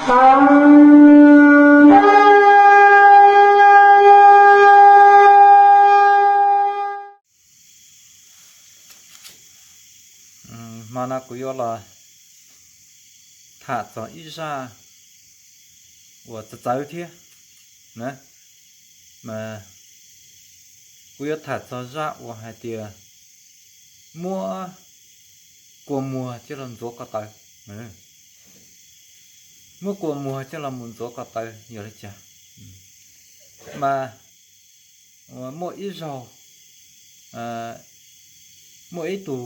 Hmo no kuv yuav los tham txog ib zaj uas txawv txawv thiab na, mas kuv yuav tham txog zaj uas hais tias muab kua muag coj los ntxuav ko taw. Muab kua muag coj los mus ntxuav ko taw yog li cas? Mas muaj ib zaug, muaj ib tug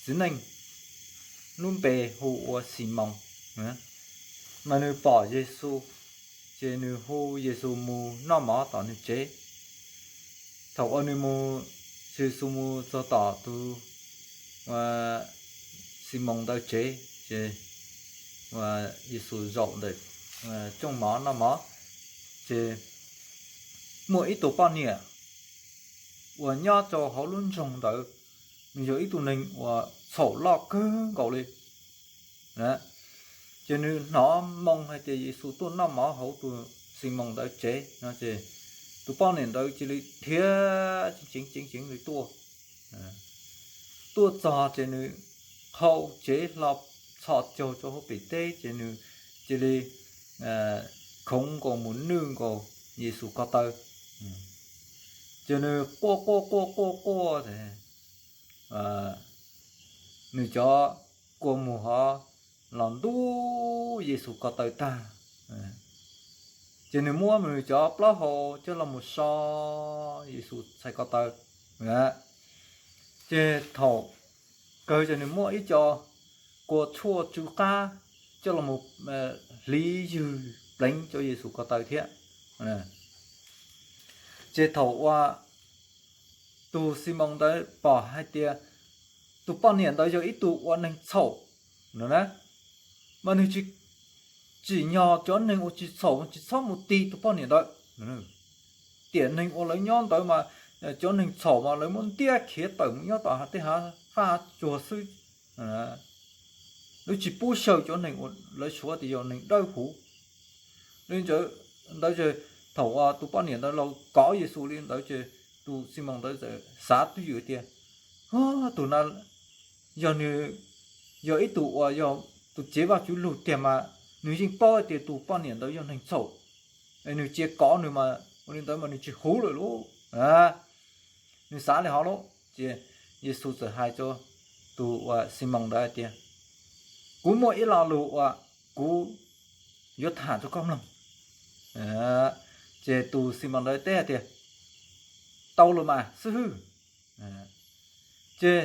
txiv neej lub npe hu ua Ximoos, mas nws pom Yexus, ces nws hu Yexus mus noj mov tom nws tsev. Thaum uas nws mus, Yexus mus txog tom tus Ximoos ntawd tsev, ces Yexus zaum ntawm rooj mov noj mov, ces muaj ib tug poj niam uas nyob rau hauv lub nroog ntawd, nws yog ib tug neeg uas txhaum loj kawg nkaus li. Ces nws hnov moo hais tias Yexus tuaj noj mov hauv tus Ximoos ntawd tsev no, ces tus poj niam ntawd cia li dhia ceev ceev ceev li tuaj. Tuaj txog ces nws qhau cev hlo txhos caug rau hauv pem teb, ces nws cia li khoov nkaus mus nwj nkaus Yexus ko taw. Ces nws quaj quaj quaj quaj quaj, nws cov kua muag ho los ntub Yexus ko taw tag. Ces nws muab nws cov plaub hau coj los mus so Yexus txhais ko taw. Ces thaum kawg ces nws muab ib co kua tshuaj tsw qab coj los mus hliv ywg pleev rau Yexus ko taw thiab. Ces thaum uas tus Ximoos ntawd pom hais tias tus poj niam ntawd yog ib tug ua neeg txhaum no na, mas nws tsis tsim nyog cov neeg uas tsis txhaum tsis txhob mus ti tus poj niam ntawd. Tiam neeg uas lawv nyob ntawd mas cov neeg txhaum mas lawv muab ntiab khiav tawm mus nyob tom tej hav faj hav tsuag xwb. Lawv tsis pub xyaw cov neeg uas lawv suav tias yog neeg dawb huv. Li ntawd ces thaum tus poj niam ntawd los kov Yexus li ntawd ces tus Ximoos ntawd txawm xav twj ywm tias, tus no yog nws yog ib tug uas yog tus cev Vajtswv lug tiag mas nws yeej paub tias tus poj niam ntawd yog neeg txhaum, es nws cia kov nws mas ua li ntawd mas nws tsis huv lawm lauj. Nws xav li hov lauj. Ces Yexus txawm hais rau tus uas Ximoos ntawd hais tias, kuv muaj ib lo lus uas kuv yuav tham rau koj mloog. Ces tus Ximoos ntawd teb hais tias, tau los mas xib hwb. Ces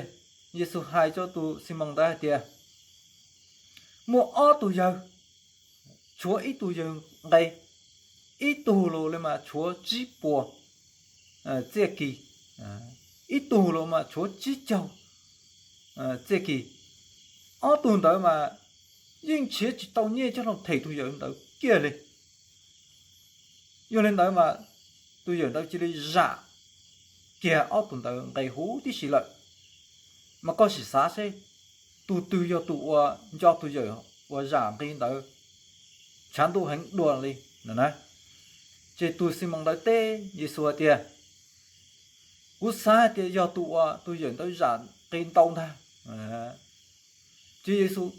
Yexus hais rau tus Ximoos ntawd hais tias, muaj ob tug yawg, tshuav ib tug yawg nqe, ib tug los li mas tshuav tsib puas txiaj kis, ib tug los mas tshuav tsib caug txiaj kis. Ob tug ntawd mas yeej nrhiav tsis tau nyiaj coj los them tus yawm ntawd kiag li. Yog li ntawd mas tus yawm ntawd cia li zam kiag ob tug ntawd nqe huv tib si lawm. Mas koj sim xav seb, tus twg yog tus uas nco tus yawm uas zam nqe ntawd tshav ntuj heev dua li no na? Ces tus Ximoos ntawd teb Yexus hais tias, kuv xav hais tias yog tus uas tus yawm ntawd zam nqe ntau ntag. Ces Yexus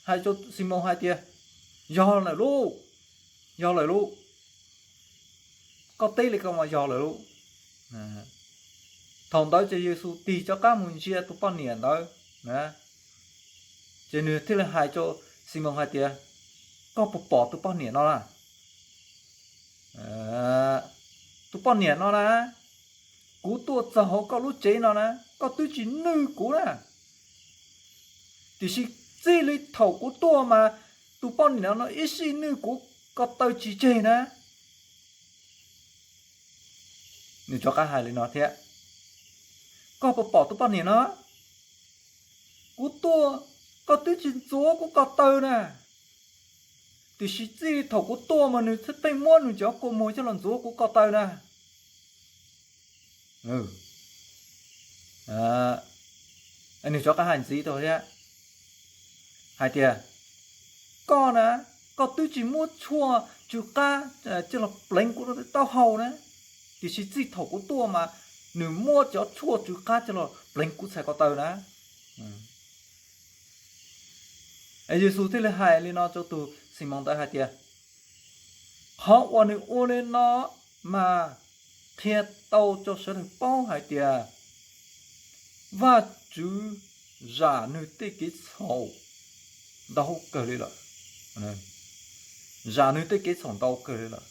hais rau Ximoos hais tias, yog lawm lauj, yog lawm lauj, koj teb li ko mas yog lawm lauj. Thaum ntawd ces Yexus tig rov qab mus ntsia tus poj niam ntawd, ces nws thiaj li hais rau Ximoos hais tias, koj puas pom tus poj niam no na? Tus poj niam no na, kuv tuaj txog hauv koj lub tsev no na, koj twb tsis nwj kuv na. Tiam sis txij li thaum kuv tuaj mas tus poj niam no ib sij nwj kuv ko taw tsis tseg na. Nws rov qab hais li no thiab, koj puas pom tus poj niam no? Kuv tuaj, koj twb tsis ntxuav kuv ko taw na. Tiam sis txij li thaum kuv tuaj mas nws pheej muab nws cov kua muag coj los ntxuav kuv ko taw na. Nws rov qab hais ntxiv rau thiab hais tias, koj na, Koj twb tsis muab tshuaj tsw qab coj los pleev kuv taub hau na, tiam sis txij thaum kuv tuaj mas nws muab cov tshuaj tsw qab coj los pleev kuv txhais ko taw na. Yexus thiaj li hais li no rau tus Ximoos ntawd hais tias, qhov uas nws ua li no mas qhia tau rau sawv daws paub hais tias Vajtswv zam nws tej kev txhaum ntau kawg li lawm. Zam nws tej kev txhaum ntau kawg li lawm,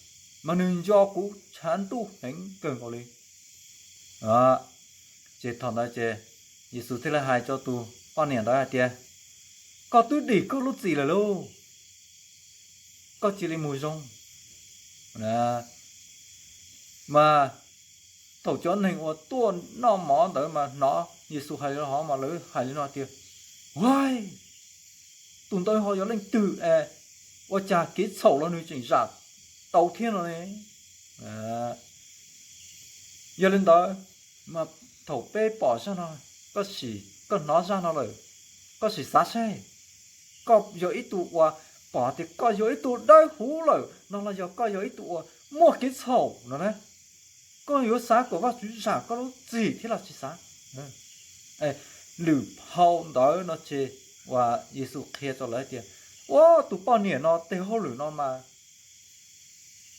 mas nws nco kuv tshav ntuj heev kawg nkaus li. Ces thaum ntawd ces Yexus thiaj li hais rau tus poj niam ntawd hais tias, koj twb dim koj lub txim lawm lauj, koj cia li mus zoo. Mas thaum cov neeg uas tuaj noj mov ntawd mas hnov Yexus hais li no mas lawv hais li no tias, ua, tus ntawd ho yog leej twg es ua cas kev txhaum los nws tseem zam tau thiab no ne? Yog li ntawd mas thaum peb pom zaj no, koj sim, koj hnov zaj no lawm, koj sim xav seb, koj yog ib tug uas pom tias koj yog ib tug dawb huv lawm no los yog koj yog ib tug uas muaj kev txhaum no na? Koj yuav xav kom Vajtswv zam koj lub txim thiab los tsis xav? Lwm phau ntawd no ces uas Yexus qhia rau lawv tias, ua, tus poj niam no tej hauj lwm no mas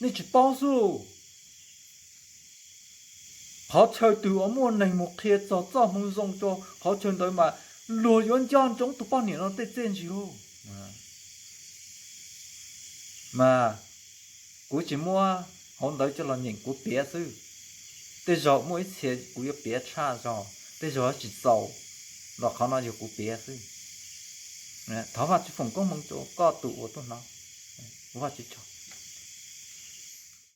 nej tsis paub xwb. Qhov chaw twg uas muaj neeg mus qhia txog txoj hmoo zoo rau qhov chaw ntawd mas luag yuav nco ntsoov tus poj niam no tej txiaj ntsig lauj. Mas kuv tsis muab hauv ntawd coj los nyeem, kuv piav xwb. Tej zaum muaj ib txhia kuv yuav piav tshaj zog, tej zaum tsis txaus, los qhov no yog kuv piav xwb. Thov Vajtswv foom koob hmoov rau koj tus uas tuaj hnov. Ua Vajtswv tsaug.